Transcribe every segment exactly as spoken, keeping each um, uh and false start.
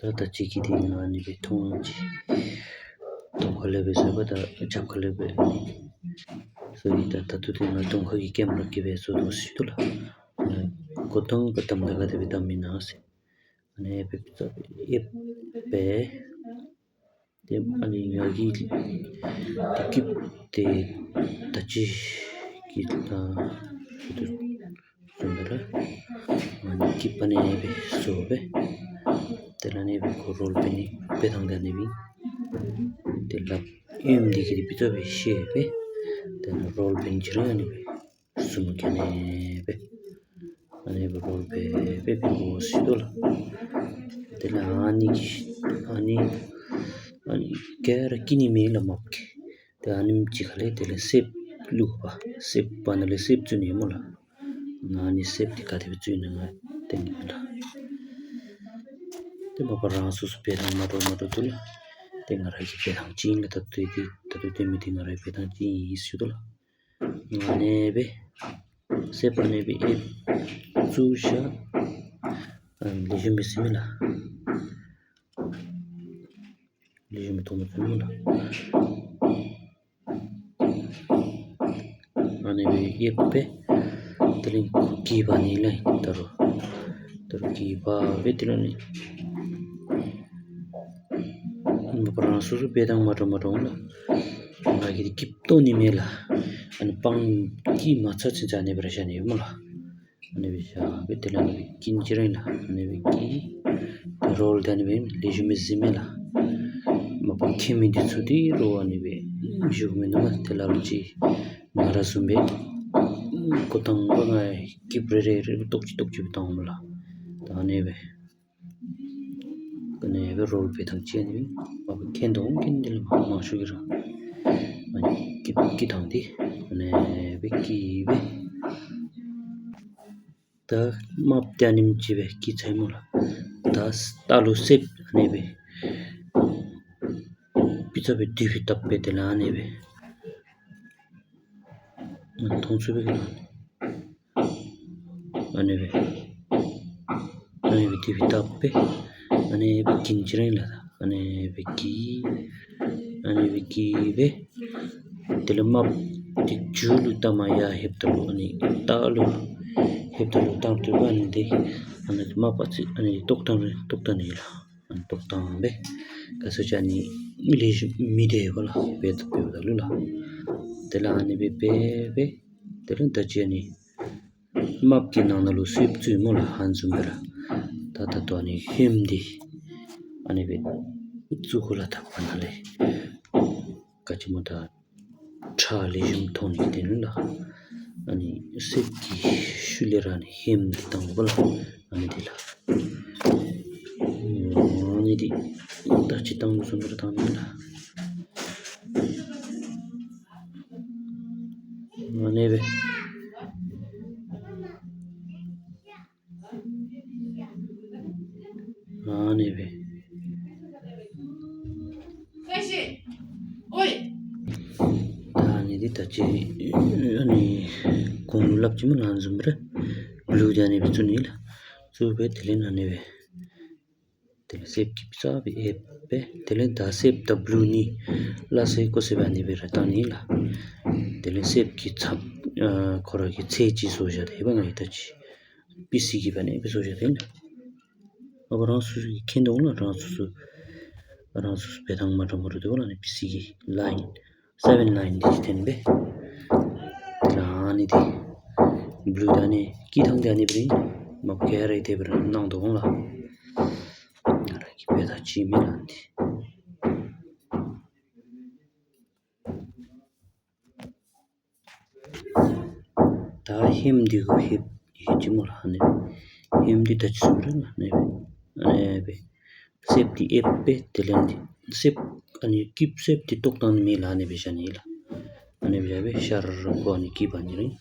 ད་ད་ཅི་གི་འདི་ང་ཨ་ནི་སྦེ་མཐོང་ཅི། གདོང་ཁ་ལས་སྦེ་བཟོ་བ་ད་རྒྱབ་ཁ་ལས་སྦེ་བཟོ་ཡི། ད་ད་ལྟོ་འདི་ང་གདོང་ཁ་གི་ཀེམ་ར་གིས་སྦེ་བཟོ་དོ་ཟེར་དོ་ལགས། གོ་ཐང་ག་དམ་ད་ག་དེ་སྦེ་དམ་མེན་ན་ཟེར། ཨ་ནི་སྦེ་ཨེབ་སྦེ། ཏེ་ཨ་ནི་ང་གིས་ཏེ་སྐྱིདཔ་ཏེ་ད་ཅི་གི་ད་ཞུ་དོ་བཟུམ་སྦེ་ར་ཨ་ནི་སྐྱིདཔ་ཨ་ནི་སྦེ་བཟོ་སྦེ། དེ་ལས་ཨ་ནི་སྦེ་ཁོ་རོལ་འབད་ནི་འབད་ཐངས་འདི་ཨ་ནི་སྦེ། ཏེ་ལགཔ་ཨེམ་འདི་གིས་ཏེ་སྦེ་ཚུ་སྦེ་བཤེད་སྦེ། དེ་ལས་རོལ་འབད་ནི་ཅིག་ར་ཨ་ནི་སྦེ། གསུམ་གྱི་ཨ་ནི་སྦེ་ཨ་ནི་སྦེ་རོལ་འབད་འབད་འབད་དགོ་ཟེར་དོ་ལགས། དེ་ལས་ཨ་ནི་གི་ཨ་ནི་ཨ་ནི་ག་ར་སྐྱི་ནི་མེད་ལགས་མ་པ་གིས། ཏེ་ཨ་ནེམ་ཅིག་ཁ་ལས་དེ་ལས་སེབ་བླུག་པ་སེབ་པ་ནང་ལས་སེབ་བཙུགས་ནི་སྨོ་ལགས། ང་ཨ་ནི་སེབ་འདི་ག་དེ་སྦེ་བཙུགས་ནི་ང་སྟོན་ནི་ལགས། ཏེ་མ་པ་རང་སོ་སོ་འབད་ཐངས་མ་འདྲཝ་མ་འདྲཝ་འདུག་ལགས། ཏེ་ང་ར་གི་འབད་ཐངས་ཅིག་ཨིན་ལགས། ད་ལྟོ་འདི་ད་ལྟོ་སྟོན་མི་འདི་ང་ར་འབད་ཐངས་ཅིག་ཨིན་ཟེར་དོ་ལགས། ཨ་ནི་སྦེ་སེབ་ཨ་ནི་སྦེ་ཨེབ་བཙུགས་བཞག། ཨ་ལེགས་ཤོམ་སྦེ་གཟིགས་མས་ལགས། ལེགས་ཤོམ་སྦེ་མཐོང་མི་ཚུགས་ལགས། ཨ་ནི་སྦེ་ཨེབ་སྦེ་དེ་ལས་གིས་འབག་ནི་ལགས། ད་རུང་ད་རུང་གིས་འབག་སྦེ་དེ་ལས་ཨ་ནི་མ་པ་རང་སོ་སོ་འབད་ཐངས་མ་འདྲཝ་མ་འདྲཝ་ལགས། ང་གིས་འདི་སྐྱིདཔ་བཏོག་ནི་མེད་ལགས། ཨ་ནི་སྤང་གིས་མ་ཚད་ཚུན་ཚོད་ཨ་ནི་སྦེ་ར་བཞག་ནི་ཡོད་སྨོ་ལགས། ཨ་ནི་སྦེ་བཞག་སྦེ་དེ་ལས་ཨ་ནི་སྦེ་གིན་ཅིག་ར་ཨིན་ལགས། ཨ་ནི་སྦེ་གིས་ཏེ་རོལ་ཏེ་ཨ་ནི་སྦེ་ལེགས་ཤོམ་སྦེ་གཟིགས་མས་ལགས། མ་པ་མཁྱེན་མི་འདི་ཚུ་ཏེ་རོགས་ཨ་ནི་སྦེ་བཞུགས་མི་འདུག་མས། དེ་ལས་ལོག་ཅིག་ང་ར་བཟུམ་སྦེ་འགོ་དང་པ་ང་སྐྱིདཔ་རེ་རེ་རེ་བཏོག་ཅི་བཏོག་ཅི་སྦེ་བཏོག་འོང་སྨོ་ལགས། ད་ཨ་ནི་སྦེ་ཨ་ནི་སྦེ་རོལ་འབད་ཐངས་ཅིག་ཨ་ནི་སྦེ་མ་པ་མཁྱེན་དོ་མཁྱེན་འདི་ལས་མང་ཤོས་ཀྱིས་ར་ཨ་ནི་སྐྱིདཔ་སྐྱིདཔ་བཏོག་སྟེ་ཨ་ནི་སྦེ་གིས་སྦེ། ད་རྨགཔ་འདི་ཨ་ནེམ་ཅིག་སྦེ་གིས་ཚར་སྨོ་ལགས། ད་ལྟག་ལུ་སེབ་ཨ་ནི་སྦེ་པི་ཙ་སྦེ་དུས་སྦེ་བཏབ་སྦེ་དེ་ལས་ཨ་ནི་སྦེ་མཐོང་ཚུགས་པས་ག་ལགས། ཨ་ནི་སྦེ་ཨ་ནི་སྦེ་དུས་སྦེ་བཏབ་སྦེ་ཨ་ནི་སྦེ་གིན་ཅིག་ར་ཨིན་ལགས། ཨ་ནི་སྦེ་གིས་ཨ་ནི་སྦེ་གིས་སྦེ་དེ་ལས་རྨགཔ་འདི་མཇུག་ལུ་བཏབ་མ་ཡར་ལྷོདཔ་ད་ལུ་ཨ་ནི་ལྟག་ལུ་ལྷོདཔ་ད་ལུ་བཏབ་སྟེ་ཨ་ནི་འདི་ཨ་ནི་རྨགཔ་ཨ་ཙི་ཨ་ནི་བཏོག་བཏང་བཏོག་བཏང་ནི་ལགས། ཨ་ནི་བཏོག་བཏང་སྦེ་ག་ཅི་ཟེར་ཨ་ནི་ལེགས་ཤོམ་མི་བདེ་བས་ལགས། འབད་འབདཝ་ད་ལུ་ལགས། དེ་ལས་ཨ་ནི་སྦེ་འབད་སྦེ་དེ་ལས་ད་ཅི་ཨ་ནི་རྨགཔ་གི་ནང་ན་ལུ་སེབ་བཙུགས་སྨོ་ལགས། ཨ་ནི་བཟུམ་སྦེ་ར་ད་ད་ལྟོ་ཨ་ནི་ཧེམ་འདི་ཨ་ནི་སྦེ་བཙུགས་གོ་ལགས། ད་ཕར་ནང་ལས་ག་ཅི་སྨོ་ད་ཁྲག་ལེགས་ཤོམ་མཐོང་ནི་གི་དོན་ལུ་ལགས། ཨ་ནི་སེབ་ཀྱི་ཤུལ་ལས་ར་ཨ་ནི་ཧེམ་འདི་བཏང་དགོ་ལགས། ཨ་ནི་འདི་ལགས། ཨ་ནི་འདི་ད་ཅི་བཏང་དོ་བཟུམ་སྦེ་ར་བཏང་ནི་ལགས། ཨ་ནི་སྦེ་ཨ་ནི་སྦེ། ད་ཨ་ནི་འདི་ད་ཅི་ཨ་ནི་གོང་ལུ་སླབ་ཅི་སྨོ་ལགས། ཨ་ནི་བཟུམ་ར་བླུགས་ཏེ་ཨ་ནི་སྦེ་བཙུགས་ནི་ལགས། བཙུགས་སྦེ་དེ་ལས་ཨ་ནི་སྦེ་དེ་ལས་སེབ་ཀྱི་པི་ཙ་སྦེ་ཨེབ་སྦེ་དེ་ལས་ད་སེབ་དང་བླུགས་ནི་སླ་བསྲེ་ཀོ་སེ་སྦེ་ཨ་ནི་སྦེ་ར་བཏང་ནི་ལགས། དེ་ལས་སེབ་ཀྱི་ཚབ་ཨ་ཁོ་ར་གི་ཚད་ཅིག་བཟོ་བཞག་སྟེ་ཨེབ་ང་གིས་ད་ཅི་པི་སི་གི་སྦེ་ཨ་ནི་སྦེ་བཟོ་བཞག་སྟེ་ཨིན་ལགས། ཨ་པ་རང་སོ་སོ་གིས་མཁྱེན་དོ་འོང་ལགས། རང་སོ་སོ་རང་སོ་སོ་འབད་ཐངས་མ་འདྲཝ་མ་འདྲཝ་འདུག་ལགས། ཨ་ནི་པི་སི་གི་ལའིན་སེ་བེན་ལའིན་འདི་ཅིག་འཐེན་སྦེ་དེ་ལས་ཨ་ནི་འདི་བླུགས་ད་ཨ་ནི་སྐྱི་ཐང་འདི་ཨ་ནི་སྦེ་ར་ཨིན། མ་པ་ག་ར་གིས་དེ་སྦེ་ར་གནང་དོ་འོང་ལགས། ང་ར་གིས་འབད་ད་ཅི་མེན་ལགས། འདི་ད་ཧེམ་འདི་གུ་ཧེབ་ཧེབ་ཅི་སྨོ་ལགས། ཨ་ནི་ཧེམ་འདི་ད་ཅི་བཟུམ་ར་ཨ་ནི་ཨ་ནི་སྦེ་སེབ་འདི་ཨེབ་སྦེ་དེ་ལས་འདི་སེབ་ཨ་ནི་སྐྱིདཔ་སེབ་འདི་བཏོག་བཏང་ནི་མེད་ལགས། ཨ་ནི་སྦེ་བཞག་ནི་ལགས། ཨ་ནི་སྦེ་བཞག་སྦེ་ཤར་ཁོ་ཨ་ནི་སྐྱིདཔ་ཨ་ནི་ར་ཨིན།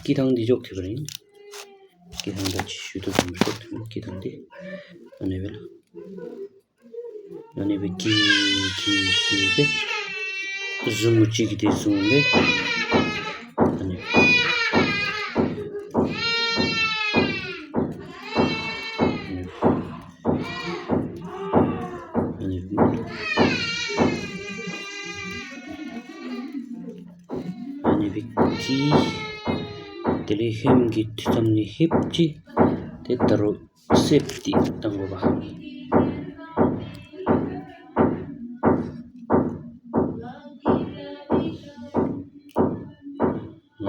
སྐྱི་ཐང་འདི་འཇོག་ཐུབ་པ་ར་ཨིན། སྐྱི་ཐང་ད་ཅི་ཞུ་དོ་བཟུམ་འཇོག་ཐུབ་ཨིན། སྐྱི་ཐང་འདི་ཨ་ནི་སྦེ་ལགས། ཨ་ནི་སྦེ་གི་གི་གི་སྦེ་བཟུམ་ཅིག་གིས་ཏེ་བཟུམ་སྦེ་ཨ་ནི་ཨ་ནི་ དེ་ལས་ཧེམ་གྱི་ཐུགས་དམ་ནི་ཧེབ་ཅི། ཏེ་ད་རུང་སེབ་ཏེ་བཏང་དགོ་པ།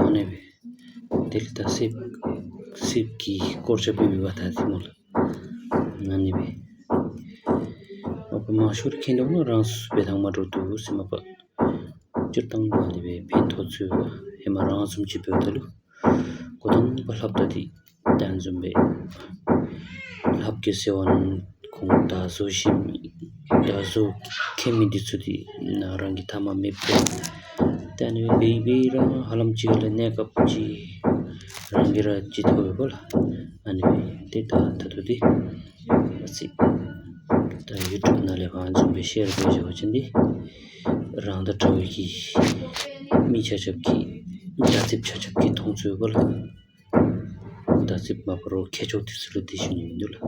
ཨ་ནི་སྦེ་དེ་ལས་ད་སེབ་སེབ་ཀྱི་སྐོར་ཆ་སྦེ་འབད་བ་ད་ཏེ་སྨོ་ལགས། ཨ་ནི་སྦེ་མ་པ་མང་ཤོས་མཁྱེན་དོ་ནོ་རང་སུ་སྦེ་ཐང་མ་འདྲཝ་འདུག་ཟེར། མ་པ་སྤྱིར་བཏང་ཨ་ནི་སྦེ་ཕན་ཐོགས་ཚུ་ཧེ་མ་རང་བཟུམ་ཅིག་འབདཝ་ད་ལུ་འགོ་དང་པ་ལྷབ་ད་འདི་ད་ཨ་ནི་བཟུམ་སྦེ་ལྷབ་གེ་ཟེར་བ་ན་ཁོང་ད་བཟོ་ཞིནམ་ད་བཟོ་མཁྱེན་མི་འདི་ཚུ་འདི་ནཱ་རང་གི་མཐའ་མ་མེདཔ་སྦེ་ད་ཨ་ནི་སྦེ་འབད་འབད་ར་ཧ་ལམ་ཅིག་ལས་གནས་སྐབས་ཅིག་རང་གིས་ར་ཅིག་ཐོབ་པས་ལགས། ཨ་ནི་སྦེ་ཏེ་ད་ད་ལྟོ་འདི་ཨ་ཙི་ད་ཡུ་ཊུབ་ནང་ལས་ཕར་ཨ་ནི་བཟུམ་སྦེ་ཤེར་འབད་བཞག་པ་ཅིན་འདི་རང་དང་འདྲ་བའི་གི་མི་ཆ་ཁྱབ་ཀྱིས་ད་ཙིགཔ་ཆ་ཁྱབ་ཀྱིས་མཐོང་ཚུགས་པས་ལགས། ད་ཙིགཔ་མ་པ་རོགས་མཁས་མཆོག་འདི་ཚུ་ལུ་འདི་ཞུ་ནི་མིན་འདུག་ལགས།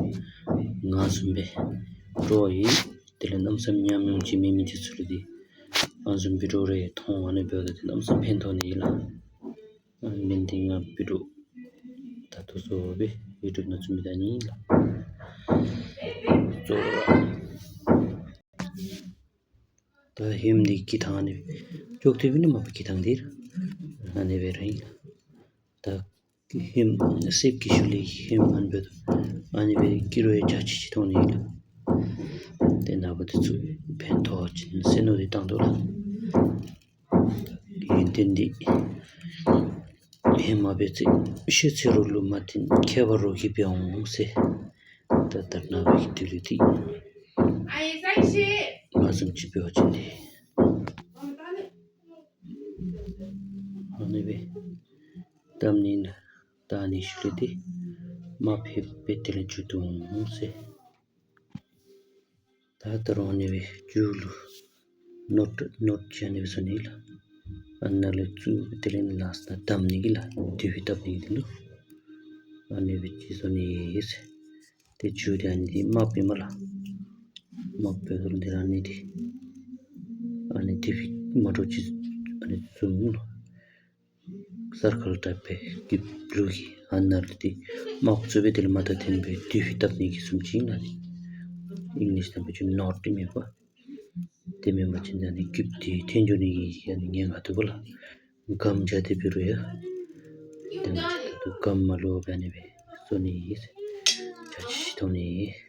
ང་བཟུམ་སྦེ་འདྲོག་ཡི། དེ་ལས་གནམ་མེད་ས་མེད་ཉམས་མྱོང་ཅིག་མེད་མི་འདི་ཚུ་ལུ་འདི་ཨ་ནི་བཟུམ་བི་ཌིའོ་རེ་མཐོང་ཨ་ནི་འབདཝ་ད་འདི་གནམ་མེད་ས་མེད་ཕན་ཐོགས་ནི་ཨིན་ལགས། ཨ་ནི་མེན་འདི་ང་བི་ཌིའོ་ད་ལྟོ་བཟོ་སྦེ་ཡུ་ཊུབ་ནང་བཙུགས་མི་ད་ནི་ཨིན་ལགས། གཙོ་བོ་ར་ད་ཧེམ་འདི་སྐྱི་ཐང་ཨ་ནི་ཅོག་འཐདཔ་ཨིན་ན། མ་པ་སྐྱི་ཐང་འདི་ར་ཨ་ནི་སྦེ་ར་ཨིན་ལགས། ད་ཧེམ་སེབ་ཀྱི་ཤུལ་ལས་ཧེམ་ཨ་ནི་སྦེ་ཨ་ནི་སྦེ་སྐྱི་རུང་ཡང་འཇའ་ཆི་ཆི་མཐོང་ནི་ཨིན་ལགས། ཏེ་ནཱ་བུ་འདི་ཚུ་ཕན་ཐོགས་ཅིན་ཟེར་མནོ་སྟེ་བཏང་དོ་ལགས། ཡོན་ཏན་འདི་ཧེ་མ་འབད་ཚེ་ཤེས་ཚེ་རོགས་ལུ་མ་བསྟན་མཁས་པ་རོགས་ཀྱིས་འབད་འོང་ཟེར། ད་ད་ནཱ་བུ་གི་དུས་ལུ་འདི་ང་བཟུམ་ཅིག་འབད་བ་ཅིན་འདི་ཨ་ནི་སྦེ་བཏབ་ནི་ཨིན་ལགས། ད་ཨ་ནི་ཤུལ་ལས་འདི་མར་ཕབ་སྦེ་དེ་ལས་མཇུག་བསྡུ་འོང་ཟེར། ད་ད་རུང་ཨ་ནི་སྦེ་མཇུག་ལུ་ནོཊ་ནོཊ་ཅིག་ཨ་ནི་སྦེ་བཟོ་ནི་ལགས། ཨ་ནཱ་ལས་བཙུགས་སྦེ་དེ་ལས་ལཱསཊ་ནང་བསྡམ་ནི་གི་ལགས། ཌི་བི་བཏབ་ནི་གི་འདི་ལུ་ཨ་ནི་སྦེ་ཅིག་བཟོ་ནི་ཨིན་ཟེར། ཏེ་མཇུག་འདི་ཨ་ནི་འདི་མར་ཕབ་མས་ལགས། མར་ཕབ་ད་ལུ་འདི་ར་ཨ་ནི་འདི་ཨ་ནི་ཌི་བི་མ་འདྲཝ་ཅིག་ཨ་ནི་བཟུམ་ལགས། སར་ཀལ་ཊའིཔ་སྦེ་སྐྱིདཔ་ལུ་གི་ཨ་ནཱ་ལུ་འདི་མར་བཙུགས་སྦེ་དེ་ལས་མར་ད་འཐེན་སྦེ་ཌི་བི་བཏབ་ནི་གི་བཟུམ་ཅིག་ཨིན་ལགས། ཨིང་ལིཤ་ནང་འབད་བ་ཅིན་ནོཊ་ཨིན་མས་པ། དེ་མེན་པ་ཅིན་ད་ཨ་ནི་སྐྱིདཔ་འདི་འཐེན་འགྱོ་ནི་གི་ཨ་ནི་ཉེན་ཁ་འདུག་པ་ལགས། སྒམ་རྐྱབ་སྟེ་འབད་རུང་ཡང་དེ་ང་བཅས་ད་ལྟོ་སྒམ་མ་ལུ་འབད་ནི་སྦེ་བཟོ་ནི་ཨིན་ཟེར། འཇའ་ཆི་ཆི་མཐོང་ནི་ཨིན།